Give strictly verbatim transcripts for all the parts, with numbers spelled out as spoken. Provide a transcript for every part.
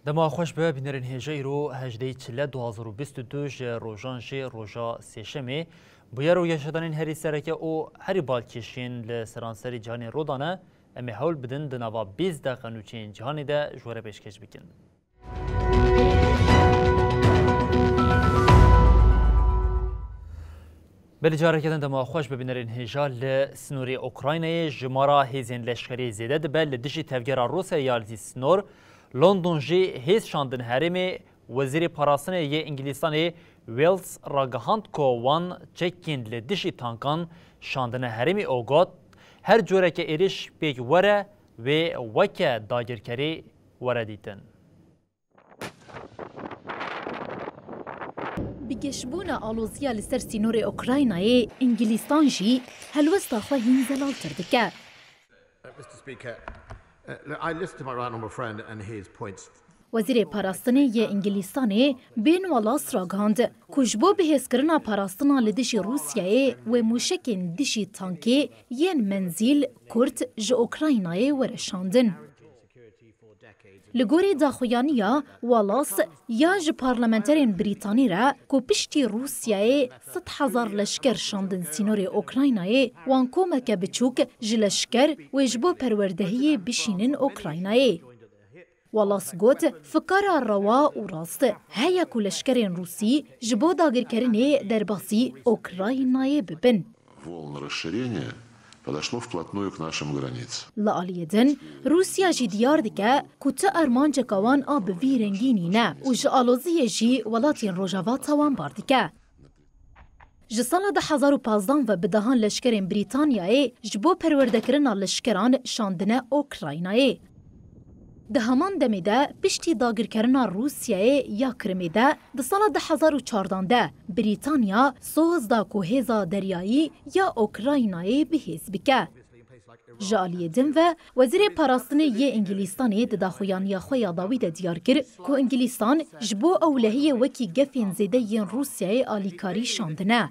Dema xweş be, bînerên hêja, îro hejdehê Çile du hazar û bîst û du ji rojan jî roja sêşemê. Bûyer û geşedanên herî sereke û herî balkêş yên li seranserî cîhanê rû dane, em ê hewl bidin di nava bîst deqe nûçeyên cîhanê de ji we re pêşkêş bikin. Belê, careke din dema xweş be, bînerên hêja. Li sînorê Ukraynayê jimara hêzên leşkerî zêde dibe li dijî tevgera Rûsyayê ya li sînor. London jî hêz şandin herêmê. Wezîrê Parastinê yê Îngilîstanê Wales ragihand ku wan çekên li dijî tankan şandine herêmê û got, her cureke êrîş pêk were wê weke dagirkerî were dîtin. Bi geşbûna aloziya li ser sînorê Ukraynayê, Îngilîstan jî helwesta xwe hîn zelaltir dike. Uh, Mister Speaker, uh, look, I listened to my right honourable friend and his points. Wezîrê Parastinê yê Îngilîstanê Ben Wallace ragihand ku ji bo bihêzkirina parastina li dijî Rûsyayê wê mûşekên dijî tankê yên menzîl kurt ji Ukraynayê were şandin. Li gorî daxuyaniya Wallace ya ji parlamenterên Brîtanî re ku piştî Rûsyayê sed hezar leşker şandin sînorê Ukraynayê, wan komeke biçûk ji leşker wê ji bo perwerdehiyê bişînin Ukraynayê. Wallace got, fikara rewa û rast heye ku leşkerên Rûsî ji bo dagirkirinê derbasî Ukraynayê bibin. Волны расширения подошло вплотную к нашим границам. Li aliyê din, Rûsya jî diyar dike ku tu armanceka wan a bi vî rengî nîne û ji aloziyê jî welatên Rojava tawanbar dike. Ji sala du hezar û pazdeh ve bi dehan leşkerên Brîtanyayê ji bo perwerdekirina leşkeran şandine Ukraynayê. Di heman demê de piştî dagirkerina Rûsyayê ya Kirimê de di sala du hezar û çardeh de Brîtanya soz da ku hêza deryayî ya Ukraynayê bihêz bike. Ji aliyê din ve, Wezîrê Parastinê yê Îngilîstanê di daxuyaniya xwe ya dawî de diyar kir ku Îngilîstan ji bo ewlehiyê wekî gefên zêde yên Rûsyayê alîkarî şandine.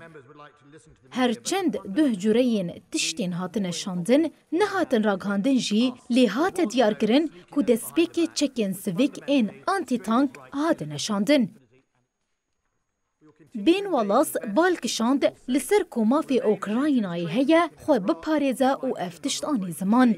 Her çend duh cureyên tiştên hatine şandin, nehatin ragihandin jî, lê hate diyarkirin ku destpêkê çekên sivik ên antîtank hatine şandin. Ben Wallace bal kişand li ser ku mafê Ukraynayê heye xwe biparêze û ev tişt anî ziman.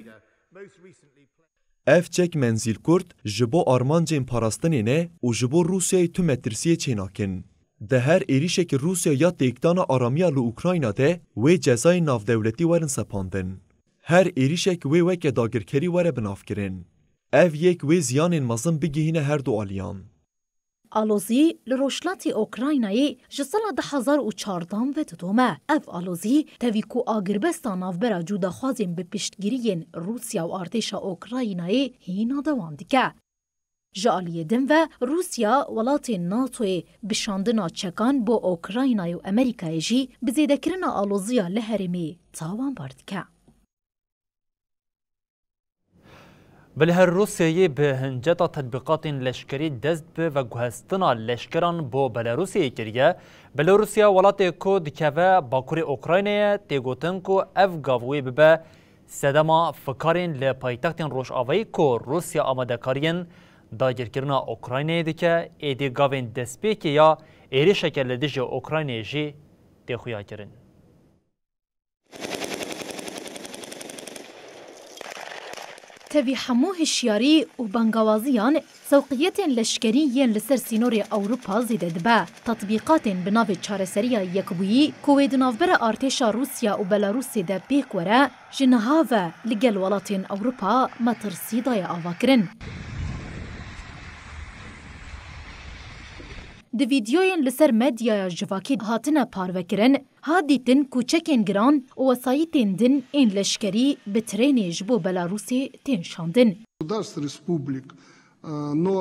Ev çek menzîl kurt ji bo armancên parastinê ne û ji bo Rûsyayê tu metirsiyê çênakin. Di her êrîşekî Rûsya ya têkdana aramiya li Ukrayna de wê cezayên navdewletî werin sepandin. Her êrîşek wê weke dagirkerî were binavkirin. Ev yek wê ziyanên mezin bigihîne her du aliyan. Alozî li rojhilatê Ukraynayê ji sala du hezar û çardeh ve didome. Ev alozî tevî ku agirbesta navbera cûdaxwazên bi piştgiriyên Rûsya û artêşa Ukraynayê hîna dewam dike. Ji aliyê din ve Rûsya welatên NATOyê bi şandina çekan bo Ukraynayê û Amerîkayê jî bi zêdekirina aloziya li herêmê tawanbar dike. Belê, her Rûsyayê bi hinceta tetbîqatên leşkerî dest bi veguhestina leşkeran bo Belarûsyayê kiriye. Belarûsya welatê ku dikeve bakurê Ukraynayê, tê gotin ku ev gav wê bibe sedema fikarên li paytextên Rojavayî ku Rûsya amadekariyên dagirkirina Ukraynayê dike, êdî gavên destpêkê ya êrîşeke li dijî Ukraynayê jî tê xuyakirin. Tevî hemû hişyarî û bangawaziyan, sewqiyetên leşkerî yên li ser sînorê Ewropa zêde dibe. Tetbîqatên bi navê çareseriya yekbûyî ku wê di navbera artêşa Rûsya û Belarûsê de pêk were, ji niha ve li gel welatên Ewropa metirsî daye avakirin. Di vîdeoyên li ser medyaya civakî hatine parvekirin, Hat dîtin ku çekên giran û wesayîtên din ên leşkerî bi trênê ji bo Belarusê tên şandin. Государств, республик, э, но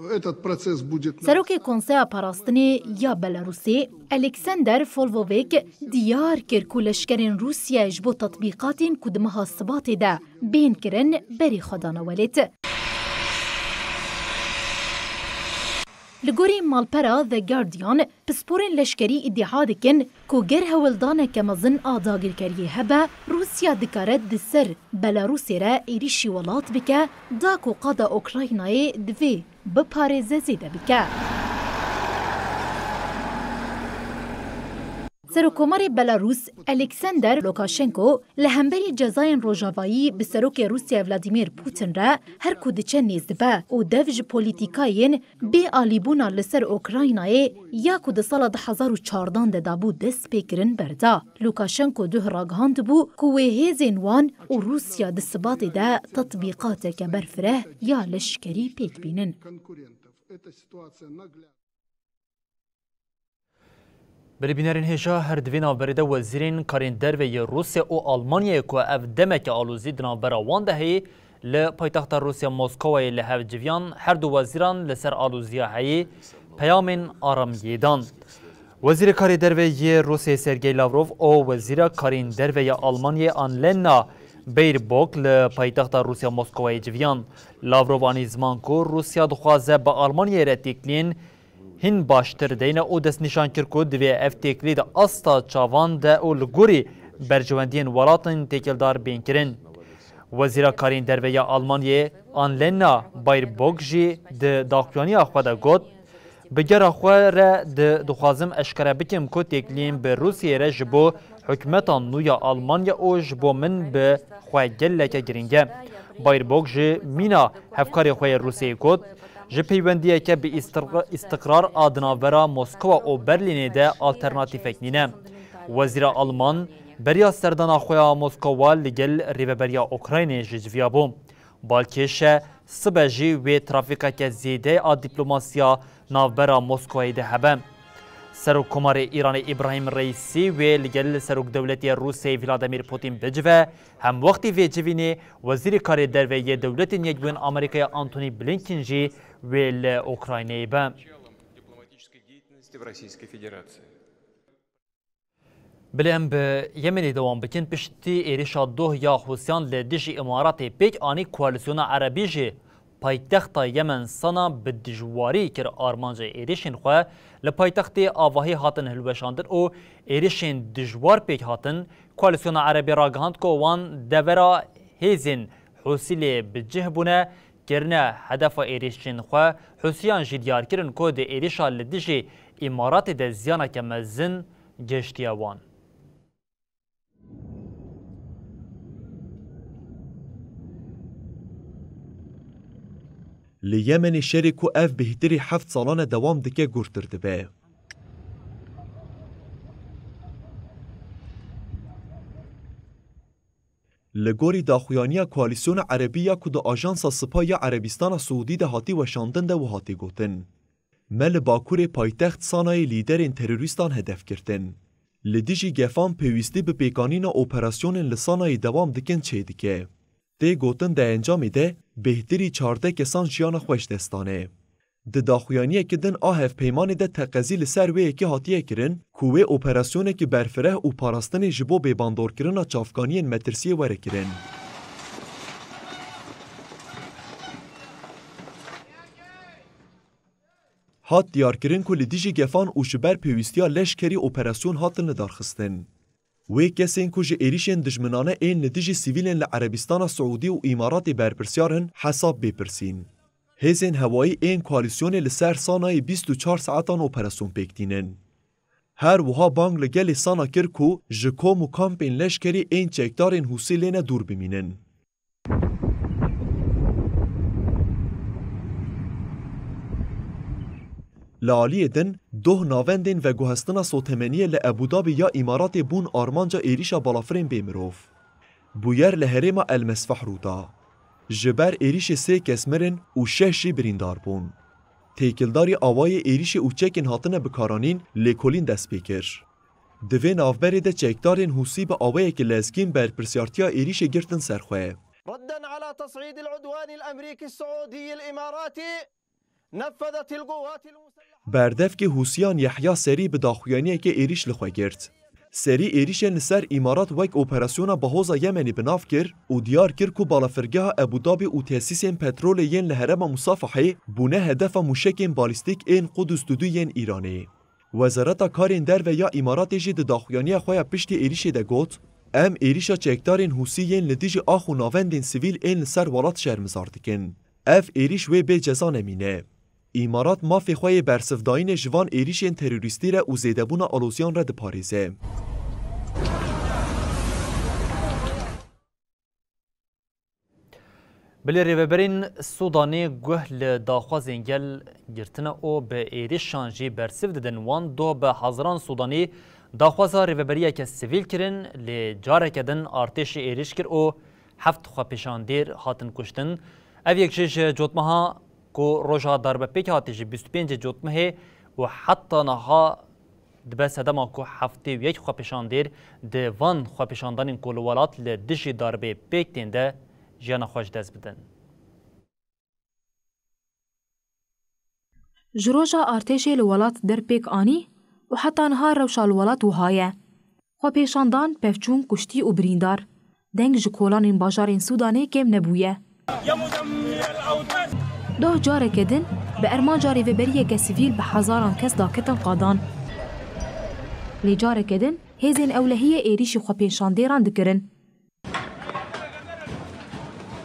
э, этот процесс будет... Serokê Konseya Parastinê ya Belarusê, Alexander Folvovik, diyar kir ku leşkerên Rûsye ji bo tetbîqatên ku di meha Sibatê de bên kirin, berî xwe dane welêt. Li gorî malpera The Guardian, pisporên leşkerî îdîa dikin ku ger hewldaneke mezin a dagirkeriyê hebe, Rûsya dikare di ser Belarusê re êrîşî welat bike, da ku qada Ukraynayê divê biparêze zêde bike. Serokkomarê Belarus Alexander Lukashenko li hemberî cezayên rojavayî bi serokê Rûsya Vladimir Putin re her ku diçe nêz dibe û dev ji polîtîkayên bê alîbûna li ser Ukraynayê ya ku di sala du hezar û çardan de dabû dest pê kirin berda. Lukashenko duh ragihandibû ku wê hêzên wan û Rûsya di Sibatê de tetbîqateke berfireh ya leşkerî pêk bînin. Belê bînerên hêja, her di vê navberê de wezîrên karên derve yê Rûsya û Almanyayê ku ev demeke alozî di navbera wan de heye, li paytexta Rûsya Moskowayê li hev civiyan, her du wezîran li ser aloziya heyî peyamên aramiyê dan. Wezîrê karê derve yê Rûsyayê Sergey Lavrov û wezîra karên derve ya Almanyayê Annalena Baerbock li paytexta Rûsya Moskowayê civiyan. Lavrov anî ziman ku Rûsya dixwaze bi Almanyayê re têkiliyên hîn baştir deyne û destnîşan kir ku divê ev têkilî di asta çavan de û li gorî berjewendiyên welatên têkildar bên kirin. Wezîra Karên Derve ya Almanyê Annalena Baerbock jî di daxuyaniya xwe de got, bi gera xwe re di dixwazim eşkere bikim ku têkiliyên bi Rûsyayê re ji bo hikûmeta nû ya Almanya û ji bo min bi xwe geleke girîng e. Baerbock ji mîna hevkarê xwe yê Rûsyayê got, ji peywendiyeke bi îstiqrar a di navbera Moskowa û Berlînê de alternatîfek nîne. Wezîra Alman beriya serdana xwe ya Moskowa li gel rêveberiya Ukraynê ji civiyabû. Balkêş e sibe jî wê trafîkeke zêde a dîplomasiya navbera Moskowayê de hebe. Serokkomarê Îranê Îbrahîm Reîsî wê li gel Serokdewletê Rûsyayê Vladimir Putin bicive, hemwextî vê civînê Wezîrê Karê Derve yê Dewletên Yekbûyên Amerîkayê Antony Blinken jî wê li Ukrayneyê be. Belê em bi Yemenê dewam bikin. Piştî êrişa doh ya Hûsiyan li dijî Îmaratê pêk anî, Koalîsyona Erebî jî paytexta Yemen Sana bi dijwarî kir armanca êrişên xwe. Li paytextê avahî hatin hilweşandin û êrişên dijwar pêk hatin. Koalîsyona Erebî ragihand ku wan devera hêzên Hûsî lê bi cih bûne, kirine hedefa êrişên xwe. Hûsiyan jî diyar kirin ku di êrişa li dijî Îmaratê de ziyaneke mezin gihiştiye wan. Li Yemenê şerê ku ev bêhtirî heft salan e dewam dike, gurtir dibe. Li gorî daxuyaniya Koalîsyona Erebî ya ku di Ajansa Spa ya Erebîstana Siûdî de hatî weşandin de wiha tê gotin, Me li bakurê paytext Sanayê lîderên terorîstan hedef girtin. Li dijî gefan pêwîstî bi pêkanîna operasyonên li Sanayê dewam dikin çêdike. Tê gotin di encamê de bêhtirî çardeh kesan jiyana xwe ji dest dane. Di daxuyaniyeke din a hevpeymanê de teqezî li ser wê yekê hatiye kirin ku wê operasyonekî berfireh û parastinê ji bo bêbandorkirina çavkaniyên metirsiyê were kirin. Hat diyarkirin ku li dijî gefan û ji ber pêwîstiya leşkerî operasyon hatin lidarxistin. Wê kesên ku ji êrişên dijminane ên li dijî sivîlên li Erebîstana Siûdî û Îmaratê berpirsiyar in, hesab bê pirsîn. Hêzên hewayî ên koalîsyonê li ser Sanayê bîst û çar saetan operasyon pêk tînin. Her wiha bang li gelê Sana kir ku ji kom û kampên leşkerî ên çekdarên Hûsî lêne dûr bimînin. Li aliyê din, doh navendên veguhestina sotemeniyê li Ebû Dabî ya Îmaratê bûn armanca êrîşa balafirên bêmirov. Bûyer li herêma El Mesfeh rû da. Ji ber êrîşê sê kes mirin û şeş jî birîndar bûn. Têkildarî awayê êrîşê û çekên hatine bikaranîn lêkolîn dest pê kir. Di vê navberê de çekdarên Hûsî bi awayekî lezgîn berpirsiyartiya êrîşê girtin ser xwe. ردا على تصعيد العدوان الأمريكي السعودي الإماراتي نفذت القوات المسلحة. Berdevkê Hûsiyan Yehya Serî bi daxuyaniyekê êrîş li xwe girt. Serî êrîşên li ser Îmarat wek operasyona Bahoza Yemenî bi nav kir û diyar kir ku balafirgeha Ebû Dabî û tesîsên petrolê yên li herêma Musafahê bûne hedefa mûşekên balîstîk ên Qudus dudu yên Îranê. Wezareta Karên Derve ya Îmaratê jî di daxuyaniya xwe ya piştî êrîşê de got, Em êrîşa çekdarên Hûsî yên li dijî ax û navendên sivîl ên li ser welat şermizar dikin. Ev êrîş wê bê ceza nemîne. Îmarat mafê xwe yê bersivdayînê ji van êrîşên terorîstî re û zêdebûna aloziyan re diparêze. Bilê rêveberên Sûdanê guh li daxwazên gel girtine û bi êrîşan jî bersiv didin. Wan doh bi hezaran Sûdanî daxwaza rêveberiyeke sivîl kirin, lê careke din artêşê êrîş kir û heft xwepêşandêr hatin kuştin. Ev yek jî ji cotmeha ku roja darbepêk hatî ji bîst û pêncê cotmehê û heta niha dibe sedema ku heftê û yek xwepêşandêr di van xwepêşandanên ku li welat li dijî darbê pêk tên de jiyana xwe ji dest bidin. Ji roja artêşê li welat derpêk anî û heta niha rewşa li welat wiha ye. Xwepêşandan, pevçûn, kuştî û birîndar. Deng ji kolanên bajarên Sûdanê kêm nebûye. Doh careke din bi armanca rêveberiyeke sivîl bi hezaran kes daketin qadan. Lê careke din hêzên ewlehiyê êrîşî xwepêşandêran dikirin.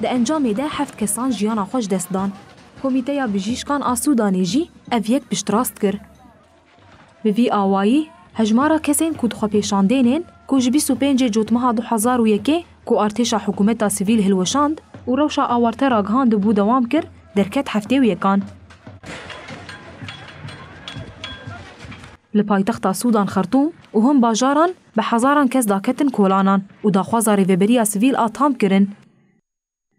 Di encamê de heft kesan jiyana xwe ji dest dan. Komîteya Bijîşkan a Sûdanê jî ev yek piştrast kir. Bi vî awayî, hejmara kesên ku di xwepêşandênên ku ji bîst û pêncê cotmeha du hezar û yekê ku artêşa hikûmeta sivîl hilweşand û rewşa awarte ragihandibû dewam kir, derket heftê û yekan. Li paytexta Sûdan Xertûm û hin bajaran bi hezaran kes daketin kolanan û daxwaza rêveberiya sivîl a tam kirin.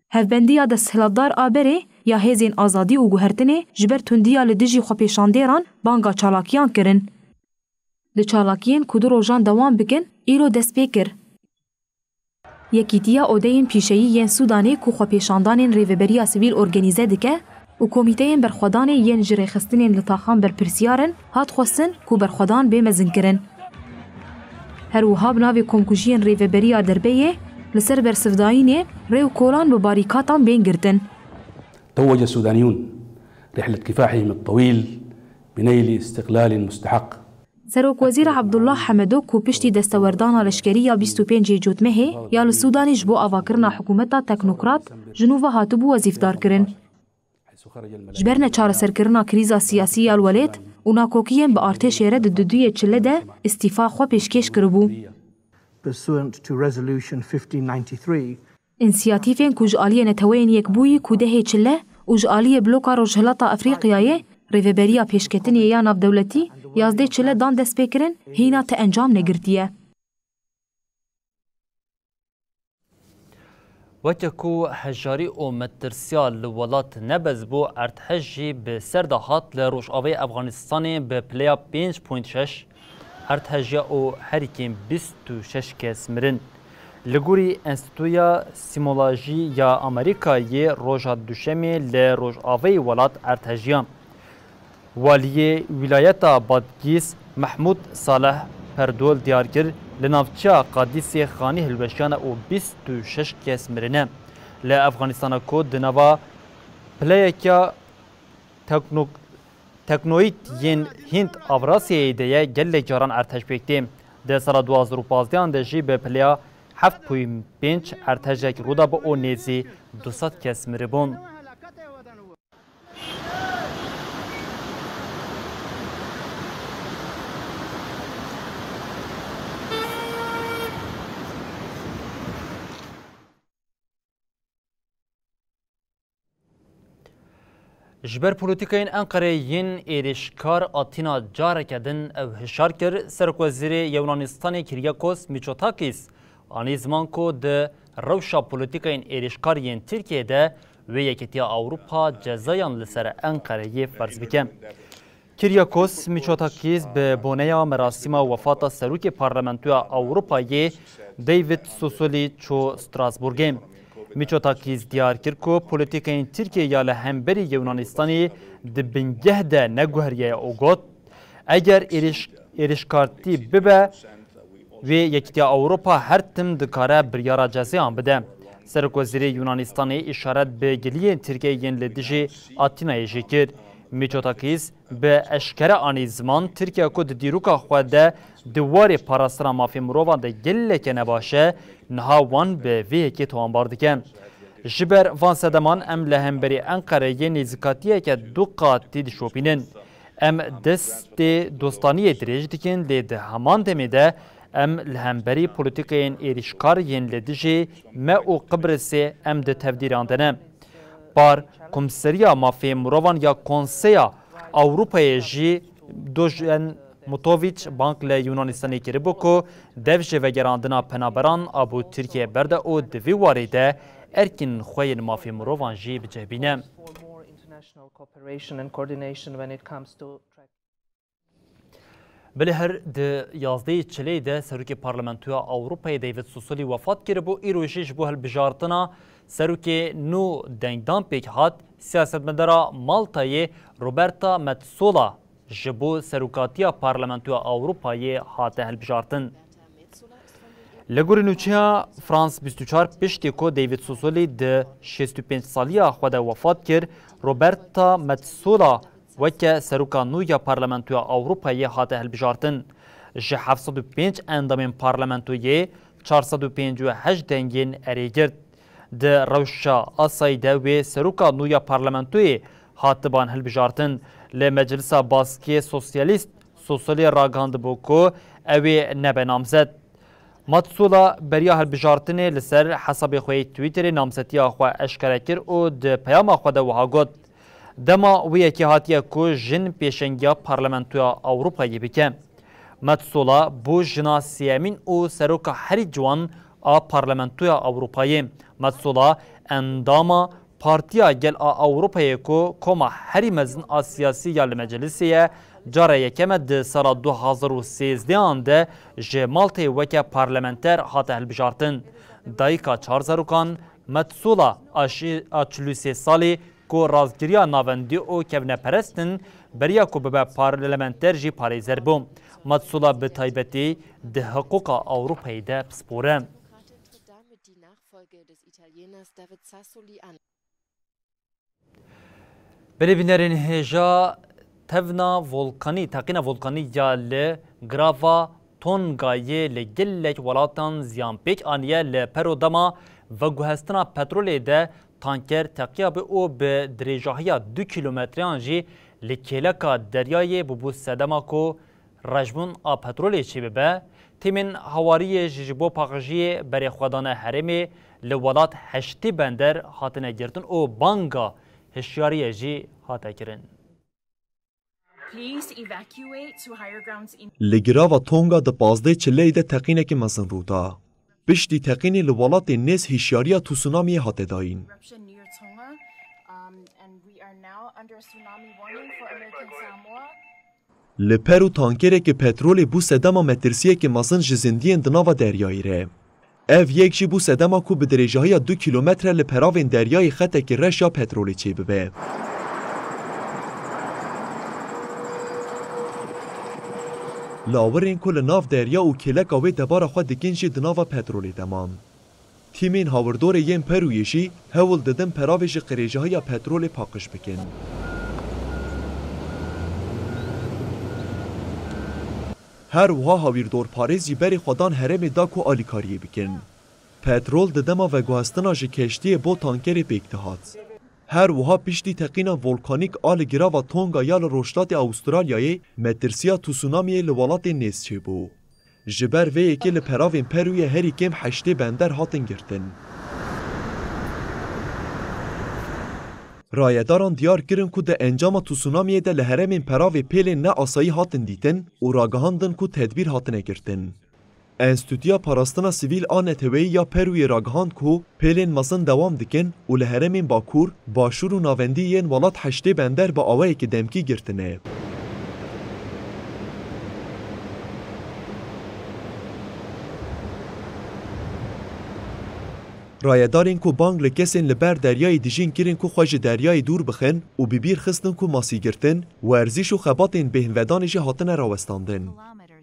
Hevbendiya desthilatdar a berê ya hêzên azadî û guhertinê ji ber tundiya li dijî xwepêşandêran banga çalakiyan kirin. Di çalakiyên ku du rojan dewam bikin, îro dest pê kir. Yekîtiya Odeyên Pîşeyî yên Sûdanê ku xwepêşandanên rêveberiya sivîl organîze dike û komîteyên berxwedanê yên ji rêxistinên li taxan berpirsiyar in, hat xwestin ku berxwedan bê mezinkirin. Her wiha bi navê Komkujiyên Rêveberiya Derbeyê li ser bersivdayînê rê û kolan bi barîkatan bên girtin. توج السودانيون رحلة كفاحهم الطويل بنيل استقلال مستحق. Serokwezîr Abdullah Hemedo ku piştî destewerdana leşkerî ya bîst û pêncê Cotmehê ya li Sûdanê ji bo avakirina hikûmeta teknokrat ji nû ve hatibû wezîfdarkirin. Ji ber neçareserkirina krîza siyasî ya li welêt û nakokiyên bi artêşê re di duduyê çile de îstîfa xwe pêşkêş kiribû. Pursuant to Resolution fifteen ninety-three, Însiyatîfên ku ji aliyê Neteweyên Yekbûyî ku dehê çile û ji aliyê Bloka Rojhilata Efrîqyayê Rêveberiya Pêşketinê ya Navdewletî yazdê çile dan destpêkirin, hîna ti encam negirtiye. Weke ku hejarî û metirsiya li welat nebez bû, erdhej jî bi ser de hat. Li rojavayê Efxanistanê bi pileya pênc point şeş erdhejiya û herî kêm bîst û şeş kes mirin. Li gorî Enstîtuya Sîmolojî ya Amerîkayê, roja Duşemê li rojavayê welat erdhejiya. Waliyê wîlayeta Badgîs Mehmûd Saleh Perdol diyar kir, li navçeya Qadîsê xanî hilweşiyane û bîst û şeş kes mirine. Li Efxanistana ku di nava pileyeke tekno-, teknoyît yên Hînd Avrasyayê de ye, gelek caran erdhej pêk tê. Di sala du hazar û pazdeh de jî bi pileya heft point pênc erdhejek rû dabû û nêzî du sed kes miribûn. Ji ber polîtîkayên Enqereyê yên êrîşkar, Atîna careke din ew hişar kir, Serokwezîrê Yewanistanê Kyriakos Mitsotakis anî ziman ku di rewşa polîtîkayên êrîşkar yên Tirkiyeyê de wê Yekîtiya Ewropa cezayan li ser Enqereyê ferz bike. Kyriakos Mitsotakis bi boneya merasîma wefata Serokê Parlamentoya Ewropayê David Sassoli çû Strasbourgê. Mitsotakis diyar kir ku polîtîkayên Tirkiyê ya li hemberî Yunanistanê di bingeh de neguheriye û got, eger êrîş-, êrîşkartî bibe, wê Yekîtiya Ewropa her tim dikare biryara cezayan bide. Serokwezîrê Yunanistanê îşaret bi giliyên Tirkiyê yên li dijî Atînayê jî kir. Mitsotakis bi eşkere anî ziman, Tirkiye ku di dîroka xwe de di warê parastina mafê mirovan de geleke nebaş e, niha wan bi vê yekê tawanbar dike. Ji ber van sedeman em li hemberî Enqereyê nêzîkatiyeke du qatî dişopînin. Em destê dostaniyê dirêj dikin, lê di heman demê de em li hemberî polîtîkayên êrîşkar yên li dijî me û Qibrisê em di tevdîran de ne. Par, Komîseriya Mafê Mirovan ya Konseya Ewropayê jî Dojen Mutovic bang li Yunanistanê kiribû ku dev ji vegerandina penaberan a bo Tirkiye berde û di vî warê de erkên xwe yên mafê mirovan jî bi cih bîne. Bilê her di yazdehê Çileyê de Serokê Parlamentoya Ewropayê David Sassoli wefat kiribû, îro jî ji bo hilbijartina serokê nû dengdan pêk hat, siyasetmedara Maltayê Roberta Metsola ji bo serokatiya Parlamentoya Ewropayê hate hilbijartin. Li gorî nûçeya France bîst û çar, piştî ku David Sassoli di şêst û pênc saliya xwe de wefat kir, Roberta Metsola weke seroka nû ya Parlamentoya Ewropayê hate hilbijartin. Ji heft sed û pênc endamên parlamentoyê çar sed û pêncî û heşt dengên erê girt. Di rewşa asayî de wê seroka nû ya parlamentoyê hatiban hilbijartin. Li Meclisa Baskê Sosyalîst Sassoli ragihandibû ku ew ê nebe namzet. Metsola beriya hilbijartinê li ser hesabê xwe yê Twitterê namzetiya xwe eşkere kir û di peyama xwe de wiha got, dema wê yekê hatiye ku jin pêşengiya Parlamentoya Ewropayê bike. Metsola bû jina sêyemîn û seroka herî ciwan a Parlamentoya Ewropayê. Metsola endama Partiya Gel a Ewropayê ku koma herî mezin a siyasî ya li Meclisê ye, cara yekem e di sala du hazar û sêzdeh an de ji Maltayê weke parlamenter hate hilbijartin. Dayika çar zarokan Metsola a şî-, a çil û sê salî ku rastgiriya navendî û kevneperest in, beriya ku bibe parlamenter jî parêzer bû. Metsola bi taybetî di hiqûqa Ewropayê de pispor e. Belê bînerên hêja, tevna volkanî, teqîna volkanî ya li girava Tongayê li gelek welatan ziyan pêk aniye. Li Peru dema veguhestina petrolê de tanker teqiya bû û bi dirêjahiya du kîlometreyan jî li kêleka deryayê bûbû sedema ku rejbûn a petrolê çêbibe. Tîmên hawariyê jî ji bo paqijiyê berê xwe dane herêmê, li welat heştê bender hatine girtin û banga hişyariyê jî hate kirin. Please evacuate to higher grounds in Li girava Tonga di pazdeh çileyê de teqîneke mezin rû da. Piştî teqînê li welatê nêz hişyariya tsunamiyê hate dayîn. Eruption near Tonga, um, and we are now under a tsunami warning for American Samoa. Li Peru tankereke petrolê bû sedema metirsiyeke mezin ji zindiyên di nava deryayê re. Ev yek jî bû sedema ku bi dirêjahiya du kîlometre li peravên deryayê xeteke reş ya petrolê çêbibe. Lawirên ku li nav derya û kêleka wê debara xwe dikin jî di nava petrolê de man. Tîmên hawirdorê yên Perûyê jî hewl didin peravê ji qirêjahiya petrolê paqij bikin. Her wiha hawîrdorparêz jî berê xwe dan herêmê da ku alîkariyê bikin. Petrol di dema veguhestina ji keştiyê bo tankerê pêk dihat. Her wiha piştî teqîna volkanîk a li girava Tonga ya li rojhilatê Awistralyayê, metirsiya tsunamiyê li welatê nêz çêbû. Ji ber vê yekê li peravên Perûyê herî kêm heştê bender hatin girtin. Rayedaran diyar kirin ku di encama tsunamiyê de li herêmên peravê pêlên ne asayî hatin dîtin û ragihandin ku tedbîr hatine girtin. Enstîtuya Parastina Sivîl a Neteweyî ya Perûyê ragihand ku pêlên mezin dewam dikin û li herêmên Bakur, Başûr û Navendî yên welat heştê bender bi awayekî demkî girtine. Rayedarên ku bang li kesên li ber deryayê dijîn kirin ku xwe ji deryayê dûr bixin û bi bîr xistin ku masî girtin, werzîş û xebatên bêhnvedanê jî hatine rawestandin.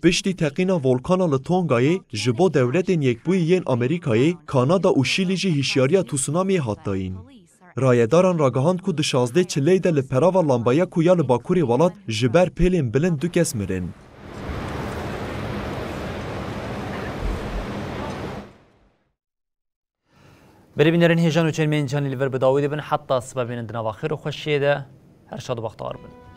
Piştî teqîna volkana li Tongayê ji bo Dewletên Yekbûyî yên Amerîkayê, Kanada û Şîlî jî hişyariya tsunamiyê hat dayîn. Rayedaran ragihand ku di şazdeh çileyê de li perava lambaya ku ya li bakurê welat ji ber pêlên bilind du kes mirin. Berê bînerên hêjan û çênmên canî li vir bi dawî dibin, heta sibe bînin di nava xêr û xweşiyê de, her şad û bextewar bin.